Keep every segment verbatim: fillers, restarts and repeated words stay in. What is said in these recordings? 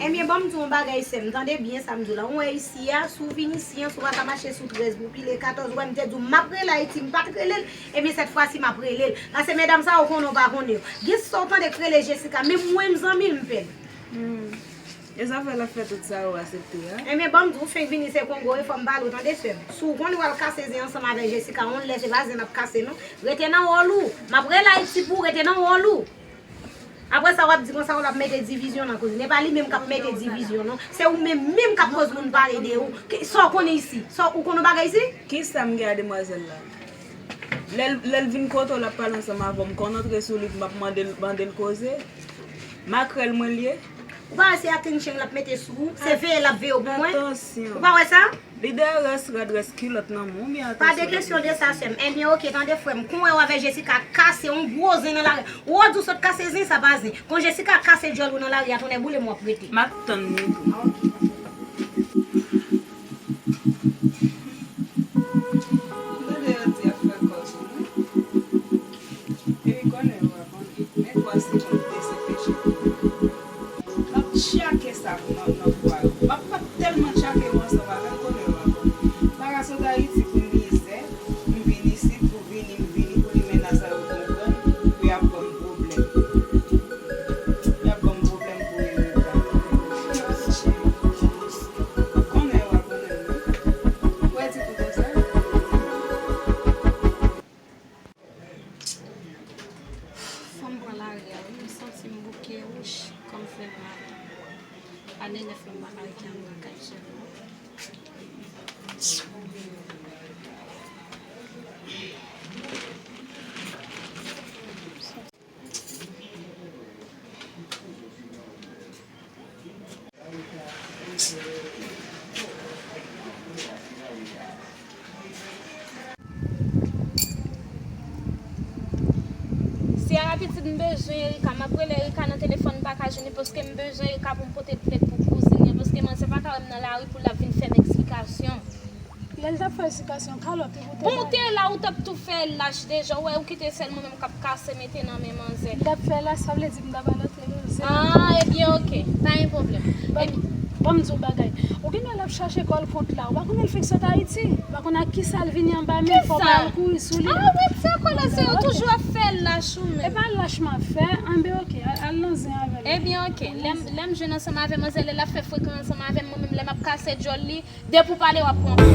Ebyen, ban m di w yon bagay, sè m, tande byen sa m di w la. Ou wè isi a, si w vin isi a, si w pa ka mache sou trèz pou w pile katòz, ou wè m te di w m ap rele Ayiti, m pa t rele l, ebyen, sèt fwa si m ap rele l. Paske medam sa yo konnen w pa konnen yo. Gen sa w tande k rele Jessica, menm mwen m zanmi l, m pè l. Hmm. E zafè l ap fè tout sa yo aksepte a? Ebyen, ban m di w, ou fenk vini se Kongo, e fò m pale w, tande, sè m. Si w konnen w al kase zen ansanm avèk Jessica, yon lè se pa zen n ap kase, non. Rete nan wòl ou. M ap rele Ayiti pou w, rete nan wòl ou. Apre sa, w ap di konsa, w ap mete divizyon nan koze. Se pa li menm k ap mete divizyon, non. Se ou menm, menm k ap koz moun pale de ou. Ki, sa w konnen isi? Sa w, ou konnen bagay isi? Ki sa m gen a demwazèl la? Lè l, lè l vin kote w, l ap pale ansanm avè w, m konn antre sou li, m ap mande l, mande l koze. Makrèl mwen l ye. Ou pa wè se attention l ap mete sou ou? Se veye l ap veye w pou mwen? Atansyon. Ou pa wè sa? Li dèyè rès rad rès kilòt nan men w, oubyen atansyon. Pa de kesyon de sa, sè m. Ebyen, oke, tande frè m. Kon wè w avè Jessica kase yon gwo zen nan lari. Ou di w sot kase zen, sa pa zen. Kon Jessica kase djòl ou nan lari a, tonnè boule m w ap rete. M ap tann li tou. Tande yo di ap fè kòz ou, wi. Epi konnen yo ap antre. Men twa segonn desepeche. M ap tchake sa nan, nan bwa yo. M ap, m ap tèlman tchake yo ansanm avè l, konnen yo ap antre. M pa ka sot Ayiti pou mizè, m vin isit pou vini, m vini pou limena sa yo konprann, pou y ap ban m pwoblèm. Y ap ban m pwoblèm pou yo menm la. Konnen yo ap konnen, wi. Ou wè ti kout sa? Fò m pran lari a, wi. M santi m bouke, wouch, kò m fè mal. Ane nèf lan m pa ka rete anndan kay sèlman. Sierra pitit, m bezwen Erika. M ap rele Erika nan telefòn, m pa ka jwenn li, paske m bezwen Erika pou m pote plent pou kouzin li an, paske manzè pa ka wè m nan lari pou l ap vin fè m eksplikasyon. Lè l t ap fè eksplikasyon, kalòt ou te... Bon, ou te la, ou t ap tou fè lach deja, ou wè, ou kite sèl mwen menm k ap kase mete nan men manzè. L t ap fè lach, sa vle di m t ap al antre manzè. Ah, ebyen, oke, pa gen pwoblèm. Ban m, ban m di w bagay. Ou gen lè l ap chache kò l kont la, ou pa konnen l fenk sot Ayiti. Ou pa konnen ak kisa l vini anba men, fò w pa al kouri sou li. Ah, wi, sa kò la, se yo toujou ap fè lach ou menm. E pa lach m ap fè, anben oke, al, al nan zen avè l. Ebyen, oke, lè m, lè m jwenn ansanm avè manzè, lè l ap fè frekan ansanm avè m, mwen menm, lè m ap kase djòl li, depi w pale, w ap pran kou.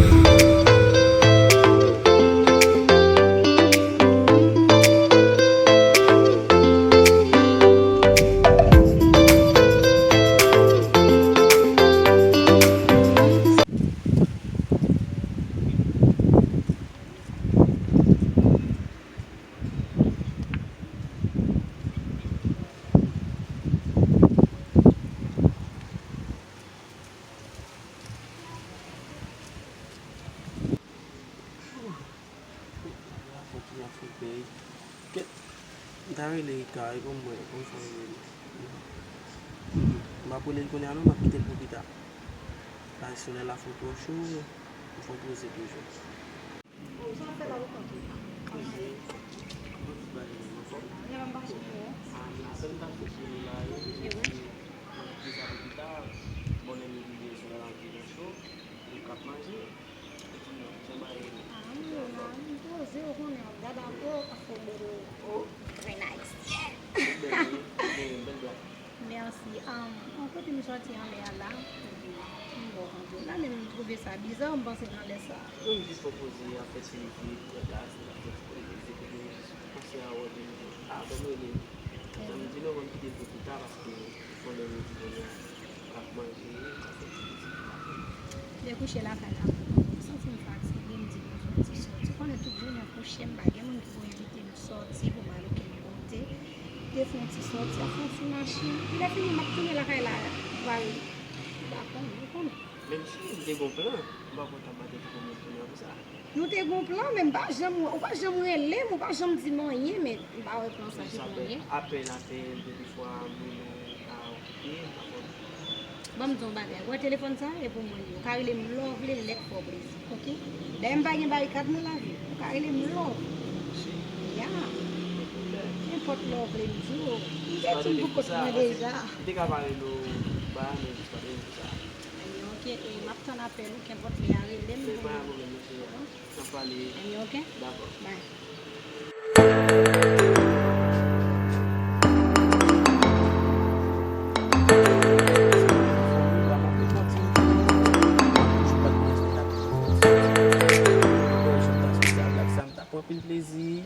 Kèt, m ta rele Rika, e konn mwen, konn sa m rele. M ap rele l kounye a non, m ap kite l pou pita. Paske solèy la fò twò cho, m fò poze toujou. Bon, sa w ap fè la, ou kontre? Koze, mwen tout bagay nan fòm. Lè m pa sou mwen. Ah, men apèn m t ap soti la, e wi. Mwen kite sa pou pita. Bon, lè m rive, solèy la antre nan cho, m k ap manje. E di m non, jan bagay yo ye. Ah, m la, m poze, ou konnen, w ap gade ankò, paske w bèl, oh, très nice. Yeah! Bèl, bèl, bèl black. Mèsi. Um, an kote m sòti anlè a la, m bò kanpe la, men m twouve sa biza, m panse nan lè sa. Wi, m jis pran poze, ap fè ti vide, pran gaz, ap fè ti koze, koze, koze, m jis panse a wòl de nou. Ah, bon, m rele l. Jan m di nou, ban m kite l pou pita, paske fò lè midi kounye a, m ap manje, m ap fè ti piti. Lè kouche lakay la, m santi m fatige, m di m bezwen ti sòti. Ou konnen tout jounen kouche, m pa gen moun ki pou envite m sòti pou m al okenn kote. Te fè yon ti sòti, ap fè yon ti mache. Lè fini, m ap tounen lakay la, m pral, m pa konnen, ou konnen. Menm si m te gon plan, m pa konn t ap batay pou konbyen tan nan sa. Nou te gon plan, men m pa janm, ou pa janm rele m, ou pa janm di m anyen, men m pa wè plan sa ki pou anyen. Apèl, apèl, gen de fwa, mwen menm, m pa okipe, m pa konn. Ban m di w yon bagay. Ou wè telefòn sa, e pou mwen li ye. Ou ka rele m lè w vle, lè k fè w plezi, oke? Dayè m pa gen barikad nan lavi. Ou ka rele m lè w vle. Ya. Gen Nenpòt lè w vle m di w. M te di m pou kont mwen deja. M te ka pale nou ba, men jis pa te pou sa. Ebyen, oke, e m ap tann apèl ou, kenpòt lè a rele m. Se pa yon pwoblèm, mesye. N ap pale. Ebyen, oke. Dakò. Bye. Sa m t ap pran anpil plezi.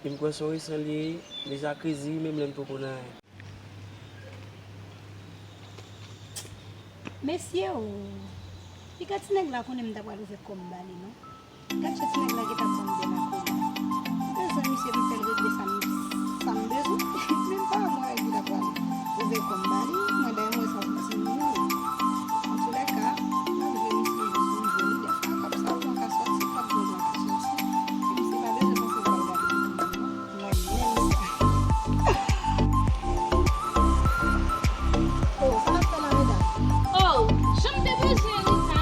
E m kwè se yon resan li ye, deja krezi, menm lè m poko nan anyen. Mesye o! Piga ti nèg la konnen m ta pral ouvè kò m ba li non. Gad jan ti nèg la gentan ban m bèl akolè. M bezwen misye pou m fè l regle sa m, sa m bezwen. Menm pa mwen ki ta pral ouvè kò m ba li, mwen dayè mwen sa pou ti moun. Antoulèka, m ap jwe misye jis yon jwe wi, dèfwa kòb sa ou an ka sòti, kòb gwo an ka sòti. Misye pa bezwen panse pou al gade. Mwen menm sa. Oh, sa n ap fè la, medam? Oh, jan m te bezwen Erika.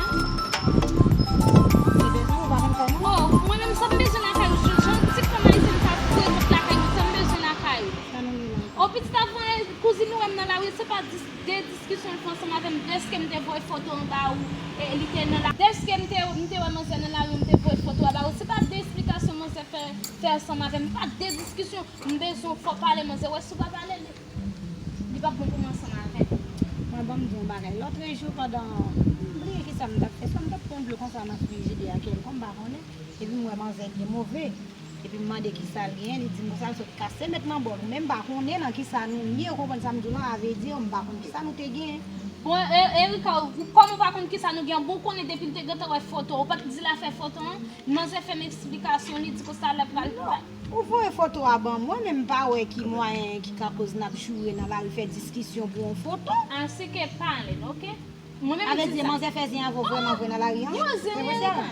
Se bezwen ou pa konn kay mwen? Oh, mwen menm sa m bezwen lakay ou, jan, jan ti fanm ayisyèn sa prezant lakay mwen, sa m bezwen lakay ou. Sa nou gen la? Oh, pitit avan kouzin ou wè m nan lari, se pa dis, de diskisyon l fè ansanm avè m, dèske m te voye foto an ba ou, e li te nan la, dèske m te, m te wè manzè nan lari, m te voye foto a ba ou, se pa de esplikasyon manzè fè, fè ansanm avè m, pa de diskisyon. M bezwen w fò pale, manzè. Wè, si w pa pale, li, li p ap bon pou mwen ansanm avè m. Mwen, ban m di w yon bagay. Lòtrejou, pandan, m bliye kisa m t ap fè. Swa m t ap pran dlo konsa nan frijidè a, kèlkonk, m pa konnen. Epi m wè manzè byen move. Epi m mande kisa l genyen, li di m konsa l sot kase mèt nan bòl. Ou menm m pa konnen nan kisa nou ye, ou konprann sa m di w lan, a vre di, m pa konn kisa nou te genyen. Bon, e, Erika, ou, kòm ou pa konn kisa nou genyen, bon, ou konnen depi l te gentan wè foto, ou pa t di l afè foto an? Manzè fè m eksplikasyon, li di konsa l ap pral. Non, ou voye foto a ban mwen, men m pa wè ki mwayen ki ka koz n ap joure nan lari fè diskisyon pou yon foto. Asike pale n, oke? Mwen menm m di sa. Sa vle di manzè fè zen avè w vrèman vre nan lari an? Yo zen wi, Erika.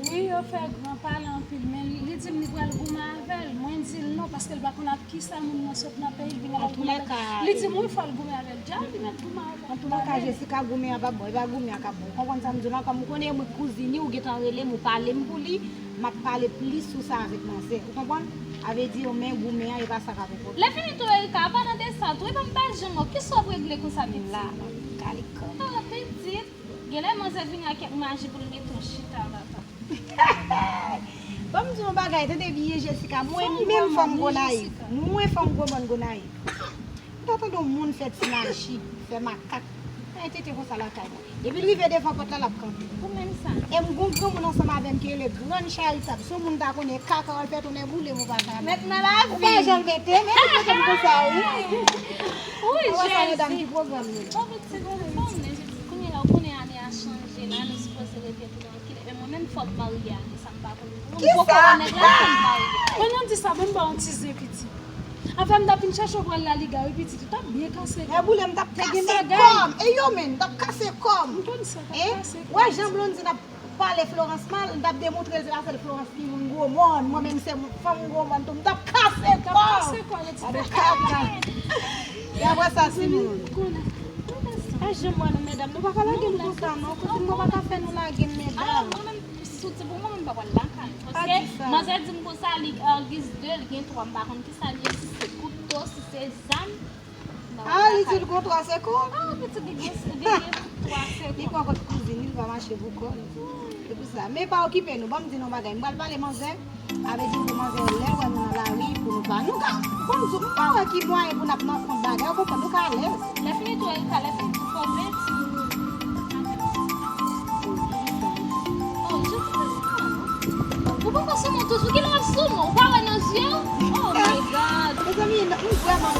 Wi, yo fè gran pale anpil, men li di m li pral goumen avè l. Mwen di l non, paske l pa konn ak kisa moun nan sot nan peyi l vin la, l goumen avè l. Li di m wi, fò l goumen avè l. Dja li mèt goumen avè l. Antoulèka, Jessica, goumen an p ap bon, e pa goumen an k ap bon. Ou konprann sa m di w lan? Kòm ou konnen mwen kouzin li, ou gentan rele m, ou pale m pou li, m ap pale plis sou sa avèk manzè. Ou konprann? A vle di, men goumen an, e pa sa k ap enpòtan. Lè fini tou, Erika, an palan de sa tou, e pa m pa janm wè w, kisa w ap regle konsa, pitit? M la, m ap kale kò m. Ah, pitit, genlè manzè vini ak kèk maji pou l mete w chita la. Ban m di w yon bagay, tande byen, Jessica. Mwen menm fanm Gonayiv. Mwen fanm gwo mòn Gonayiv. M ta tande yon moun fè ti maji, fè makak. Ay, tete konsa lakay mwen. Depi l rive devan pòt la, l ap kanpe. Ou menm sa. E m gon granmoun ansanm avè m ki rele Grann Charitab. Si yon moun ta konnen kaka w al fè tounen boule m ou pa ka. Mèt nan lavi. Ou pa janm mete, men li mete m konsa, wi. Wi, Jezi. Ou wè sa medam ki pwogram nou. Bon, pitit, bon, men Jezi, kounye la, ou konnen ane a chanje, la, nou sipoze rete trankil. E mwen menm, fò m marye ane sa, m pa konn. M poko wè nèg la, fò m marye. Pandan w di sa, ban m ba w yon ti zen, pitit. Anfen, m t ap vin chèche w pral La Liga, wi, pitit. Ou t ap byen kase kò. E boule, m t ap kase kò m. E yo, men, m t ap kase kò m. M konn sa, t ap kase kò. Wè jan Blondine ap pale Florence mal, m t ap demontre l se pa sèl Florence ki moun gwo mòn. Mwen menm se fanm gwo mòn tou. M t ap kase kò m. T ap kase kò, yo ti tèt kaka. E apre sa, Simon. Konnen. Konnen sa. E jan mwen, nou, medam, nou pa ka lage m konsa, non. Kouzin mwen pa ka fè nou lage m, medam. Sou ti pou mwen, m pa pral lakay. Paske manzè di m konsa, li, an giz de, li gen twa, m pa konn kisa li ye, si se kouto, si se zam. Ah, li di l gon twa, se kou? Ah, pitit, li gen, li gen twa, se kou. Li pran kont kouzin li, li pa mache pou kò l. Se pou sa. Men pa okipe nou, ban m di nou bagay. M pral pale manzè. A vle di pou manzè lè wè nou nan lari pou nou pa. Nou ka, ban m di w, m pa wè ki mwayen pou n ap nan kont bagay, ou konprann, nou ka alèz. Lè fini tou, Erika, lè fini tou, fò w mèt. Oh, je te Ou poko sou mwen toujou, kilè w ap sou mwen? Ou pa wè nan zye w? Oh my God! Mezanmi, m vrèman